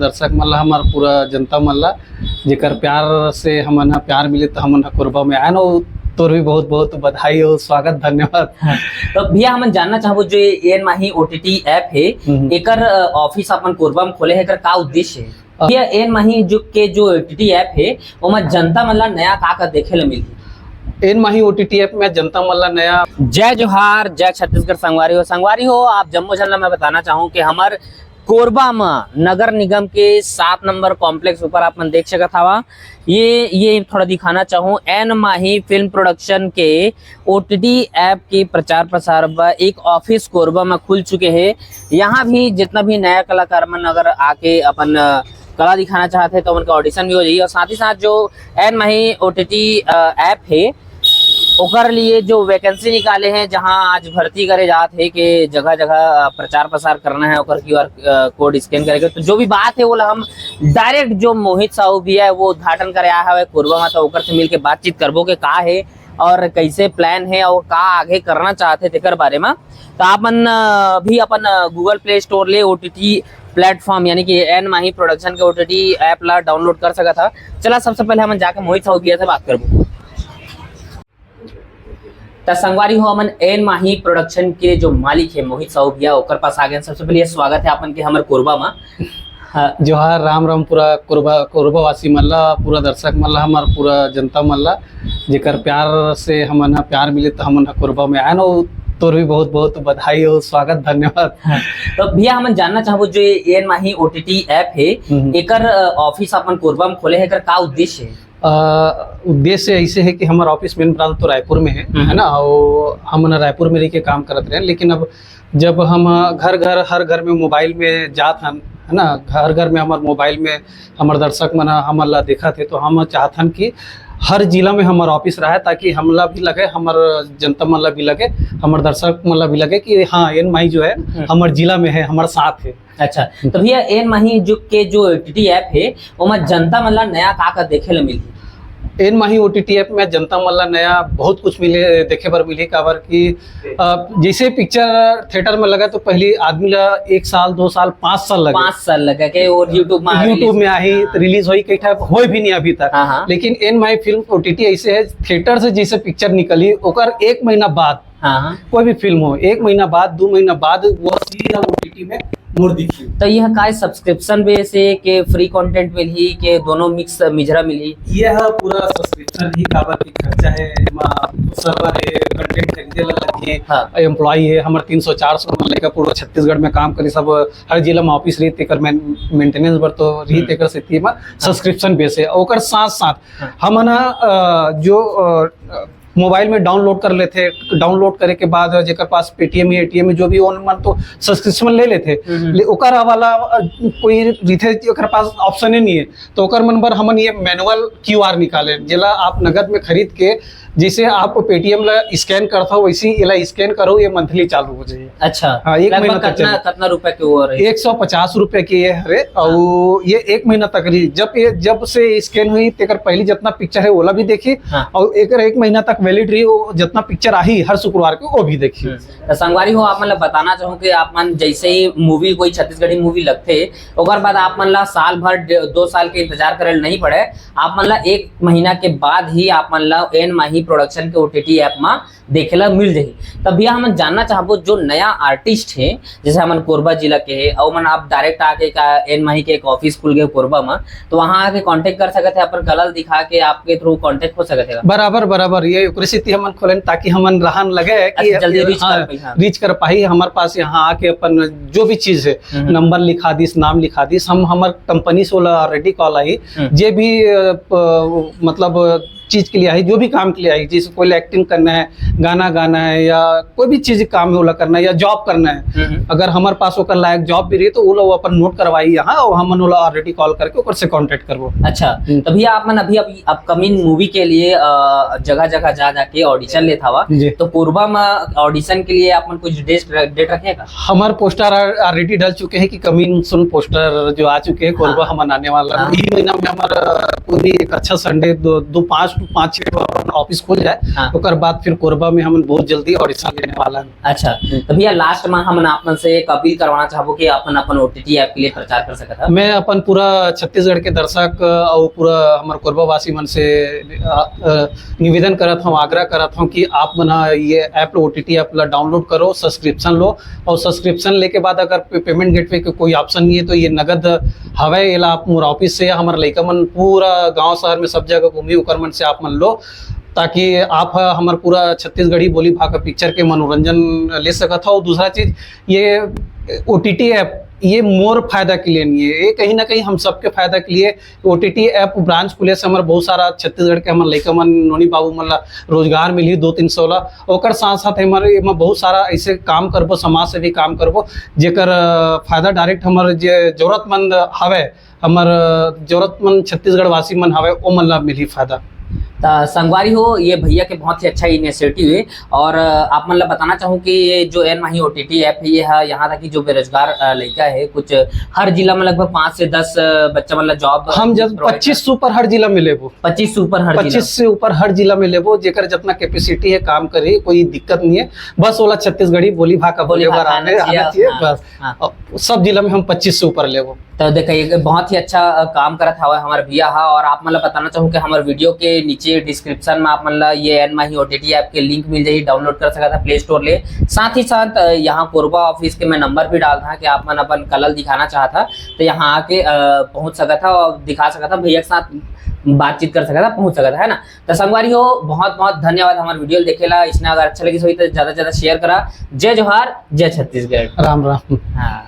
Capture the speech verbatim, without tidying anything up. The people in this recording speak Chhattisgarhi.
दर्शक मन ला, हमर पूरा जनता मन ला, जेकर प्यार से हमन ह प्यार मिले, त हमन ह कोरबा में आए न। तोर भी बहुत बहुत बधाई अउ स्वागत, धन्यवाद। हाँ। तो भैया, हमन जानना चाहबो, जो ये एन माही ओटीटी ऐप हे, हम्म। एकर, अ, ऑफिस अपन कोरबा में खोले हे, एकर का उद्देश्य हे? अ, भैया, एन माही जो के जो ओटीटी ऐप हे, ओमा जनता मन ला नया का का देखे ला मिलही? एन माही ओटीटी ऐप में जनता मन ला नया जय जोहार, जय छत्तीसगढ़ संगवारी हो। संगवारी हो, आप जम्मो झन ला मैं बताना चाहूँ कि हमर कोरबा म नगर निगम के सात नंबर कॉम्प्लेक्स ऊपर आप मन देख सकत हवा। ये, ये थोड़ा दिखाना चाहूँ, एन माही फिल्म प्रोडक्शन के ओटीटी ऐप के प्रचार प्रसार बर एक ऑफिस कोरबा म खुल चुके हे। यहाँ भी जितना भी नया कलाकार मन अगर आके अपन, अ, कला दिखाना चाहत हे, तो उनका ऑडिशन भी हो जाही। और साथ ही साथ जो एन माही ओटीटी, अ, ऐप हे, ओकर लिए जो वैकेंसी निकाले हे, जहां आज भर्ती करे जात हे, के जगह जगह, अ, प्रचार प्रसार करना हे, ओकर क्यूआर, अ, कोड स्कैन करके, तो जो भी बात हे, वो ला हम डायरेक्ट जो मोहित साहू भैया हे, वो उद्घाटन करे आए हवे कोरबा म, तो ओकर से मिलके बातचीत करबो के का हे और कैसे प्लान हे और का आगे करना चाहत हे तेकर बारे म। तो आप मन, अ, भी अपन, अ, गूगल प्ले स्टोर ले ओटीटी प्लेटफॉर्म यानी कि एन माही प्रोडक्शन के ओटीटी ऐप ला डाउनलोड कर सकत हा। चला, सबसे पहले हमन जाके मोहित साहू भैया से बात करबो। त संगवारी हो, हमन एन माही प्रोडक्शन के जो मालिक हे मोहित साहू भैया, ओकर पास आ गए। सबसे पहले ये स्वागत हे आपन के हमर कोरबा मा। हाँ। जोहार, राम राम, पूरा कोरबा, कोरबा वासी मन ला, पूरा दर्शक मन ला, हमर पूरा जनता मन ला, जेकर प्यार से हमन ह प्यार मिले, त हमन ह कोरबा में आए न। तोर भी बहुत बहुत बधाई हो, स्वागत, धन्यवाद। हाँ। तो भैया, हमन जानना चाहबो, जो ये एन माही ओटीटी ऐप हे, हम्म। एकर, अ, ऑफिस अपन कोरबा में खोले हे, एकर का उद्देश्य हे? अ, उद्देश्य ऐसे हे कि हमर ऑफिस मेन ब्रांच तो रायपुर में हे, हम्म। है ना, और हमन रायपुर में रह के काम करत रहे, लेकिन अब जब हम घर घर, हर घर में मोबाइल में जात हन, है ना, हर घर में हमर मोबाइल में हमर दर्शक मन ह हमन ला देखत हे, तो हम चाहत हन कि हर जिला में हमर ऑफिस रहे, ताकि हमला भी लगे, हमर जनता मन ला भी लगे, हमर दर्शक मन ला भी लगे कि हाँ, एन माही जो है, हम्म। हमर जिला में है, हमर साथ है। अच्छा, तो भैया, एन माही जो के जो ओटीटी ऐप हे, ओमा जनता मन ला नया का का देखे ला मिलही? एन माही ओटीटी ऐप में जनता मन ला नया बहुत कुछ मिले, देखे बर मिलही, काबर कि, अ, जैसे पिक्चर थिएटर में लगे, तो पहली आदमी ला एक साल, दो साल, पाँच साल लगे। पाँच साल लगे के, और YouTube में YouTube में आही, हाँ। रिलीज होही, कई ठा होय भी नहीं अभी तक। हाँ, हाँ। लेकिन एन माही फिल्म ओटीटी ऐसे है, थिएटर से जैसे पिक्चर निकली, ओकर एक महीना बाद हाँ, हाँ। कोई भी फिल्म हो, एक महीना बाद, दो महीना बाद वो सीधा ओटीटी में मोर दिखी। तो यह काय सब्सक्रिप्शन बेस हे के फ्री कंटेंट मिलही के दोनों मिक्स मिजरा मिलही? ये ह पूरा सब्सक्रिप्शन ही, काबर की खर्चा है, एमा सर्वर है, कंटेंट खरीदे ला लगही, हाँ। एम्प्लॉई है, हमर तीन सौ चार सौ मन लेकर पूरा छत्तीसगढ़ में काम करी, सब हर जिला में ऑफिस रही, तेकर मेन-, मेंटेनेंस बर तो रही, हम्म। तेकर सेती एमा हाँ। सब्सक्रिप्शन बेस है। ओकर साथ साथ हाँ। हमन ह, अ, जो, अ, मोबाइल में डाउनलोड कर लेथे, डाउनलोड करे के बाद जेकर पास पेटीएम या एटीएम में जो भी ओन मन तो सब्सक्रिप्शन ले लेथे, हम्म, हम्म। ले ओकर वाला, अ, कोई रिथे ओकर पास ऑप्शन ही नहीं है, तो ओकर मन बर हमन ये मैनुअल क्यूआर निकाले, जेला आप नगद में खरीद के, जैसे आप पेटीएम ला स्कैन करथो, वैसे ही एला स्कैन करो, ये मंथली चालू हो जाए। अच्छा, हाँ, एक लगभग महीना तक कतना, चले। कतना रुपए के वो रही? एक सौ पचास रुपए के ये हरे, और ये एक महीना तक रही। जब ये, जब से स्कैन हुई, तेकर पहली जितना पिक्चर है, ओला भी देखी, हाँ। और एकर एक महीना तक वैलिड रही, वो जितना पिक्चर आही हर शुक्रवार के, वो भी देखी। हम्म। तो संगवारी हो, आप मन ला बताना चाहूँ कि आप मन जैसे ही मूवी, कोई छत्तीसगढ़ी मूवी लगथे, ओकर बाद आप मन ला साल भर, डे-, दो साल के इंतजार करे ला नहीं पड़े। आप मन ला एक महीना के बाद ही आप मन ला एन माही प्रोडक्शन के ओटीटी ऐप मा देखे ला मिल जाही। तब भैया, हमन जानना चाहबो, जो नया आर्टिस्ट हे, जैसे हमन कोरबा जिला के हे, अउ मन आप डायरेक्ट आके का एन माही के एक ऑफिस खुल गए कोरबा मा, तो वहाँ आके कॉन्टेक्ट कर सकत हे, अपन कला ल दिखा के आपके थ्रू कॉन्टेक्ट हो सकत हे का? बराबर, बराबर, ये ओकरे सेती हमन खोलेन, ताकि हमन रहन लगे कि अच्छा, जल्दी रीच हाँ, कर पाई, हाँ। रीच कर पाही। हमारे पास यहाँ आके अपन जो भी चीज है, हम्म। नंबर लिखा दिस, नाम लिखा दिस, हम, हमर कंपनी से ओला ऑलरेडी कॉल आई, हम्म। जे भी, अ, प-, मतलब चीज के लिए आई, जो भी काम के लिए आई, जैसे कोई एक्टिंग करना है, गाना गाना है, या कोई भी चीज काम है ओला करना है, या जॉब करना है, हम्म। अगर हमारे पास ओकर लायक जॉब भी रही, तो ओला वो अपन नोट करवाई यहाँ, और हमन ओला ऑलरेडी कॉल करके ओकर से कॉन्टेक्ट करबो। अच्छा, हम्म। तो भैया, आप मन अभी, अभी अपकमिंग मूवी के लिए, अ, जगह जगह जा जाके ऑडिशन लेत हवा, जी। तो कोरबा में ऑडिशन के लिए आप मन कुछ डेट, डेट रखे का? हमार पोस्टर आ-, ऑलरेडी डल चुके हैं कि कमिंग सून पोस्टर जो आ चुके हैं, कोरबा हाँ। हमन आने वाला है। हाँ। यही महीना में हमारा कोई भी एक अच्छा संडे, दो, दो पाँच पाँच छः बार अपन ऑफिस खुल जाए, हाँ। ओकर बाद फिर कोरबा में हमन बहुत जल्दी ऑडिशन लेने वाला है। अच्छा, तो भैया, लास्ट में हमन आप मन से एक अपील करवाना चाहबो कि अपन अपन ओटीटी ऐप के लिए प्रचार कर सकत हव। मैं अपन पूरा छत्तीसगढ़ के दर्शक अउ पूरा हमर कोरबा वासी मन से अ, अ, निवेदन करत हूँ, आग्रह करत हूँ कि आप मन ह ये ऐप, ओटीटी ऐप ला डाउनलोड करो, सब्सक्रिप्शन लो, और सब्सक्रिप्शन लेके बाद अगर पेमेंट गेटवे के कोई ऑप्शन नहीं है तो ये नगद हवय, एला आप मोर ऑफिस से या हमर लइका मन पूरा गांव शहर में सब जगह घूमी, ओकर मन से आप मन लो, ताकि आप ह हमर पूरा छत्तीसगढ़ी बोली भाखा पिक्चर के मनोरंजन ले सकत हो। दूसरा चीज, ये ओटीटी ऐप ये मोर फायदा के लिए नहीं है, ये कहीं ना कहीं हम सबके फायदा के लिए। ओटीटी ऐप ब्रांच खुले से हमर बहुत सारा छत्तीसगढ़ के हमर लइका मन, नोनी बाबू मन ला रोजगार मिली दो तीन सौ ला। ओकर साथ साथ हमर एमा बहुत सारा ऐसे काम करबो, समाज सेवी काम करबो, जेकर अ, फायदा डायरेक्ट हमर जे जरूरतमंद हवे, हमर अ, जरूरतमंद छत्तीसगढ़ वासी मन हवे, ओ मन ला मिली फायदा। त संगवारी हो, ये भैया के बहुत ही अच्छा इनिशिएटिव है। और अ, आप मन ला बताना चाहूँ कि ये जो एन माही ओटीटी ऐप है, ये ह यहाँ तक कि जो बेरोजगार अ, लइका है, कुछ हर जिला में लगभग पाँच से दस अ, बच्चा मन ला जॉब हम जब पच्चीस से ऊपर हर जिला में लेबो, पच्चीस से ऊपर हर जिला। पच्चीस से ऊपर हर जिला में लेबो, जेकर जितना कैपेसिटी है काम करे, कोई दिक्कत नहीं है, बस ओला छत्तीसगढ़ी बोली भाखा बोली बोले बर भाखा आने आना चाहिए, आना चाहिए हाँ, बस। हाँ। और सब जिला में हम पच्चीस से ऊपर लेबो। तो देखा, ये बहुत ही अच्छा अ, काम करत हवा हमार भैया हा। और आप मन ला बताना चाहूँ कि हमारे वीडियो के नीचे डिस्क्रिप्शन में आप मन ला ये एन माही ओटीटी ऐप के लिंक मिल जाही, डाउनलोड कर सकत हा प्ले स्टोर ले। साथ ही साथ अ, यहाँ कोरबा ऑफिस के मैं नंबर भी डाल था कि आप मन अपन कला ल दिखाना चाहत हा तो यहाँ आके अ, पहुँच सकत हा और दिखा सकत हा, भैया के साथ बातचीत कर सकत हा, पहुँच सकत हा, है ना। तो संगवारी हो, बहुत बहुत धन्यवाद हमारे वीडियो ल देखे ला। इसने अगर अच्छा लगिस होही तो ज्यादा से ज्यादा शेयर करा। जय जोहार, जय छत्तीसगढ़। राम राम। हाँ।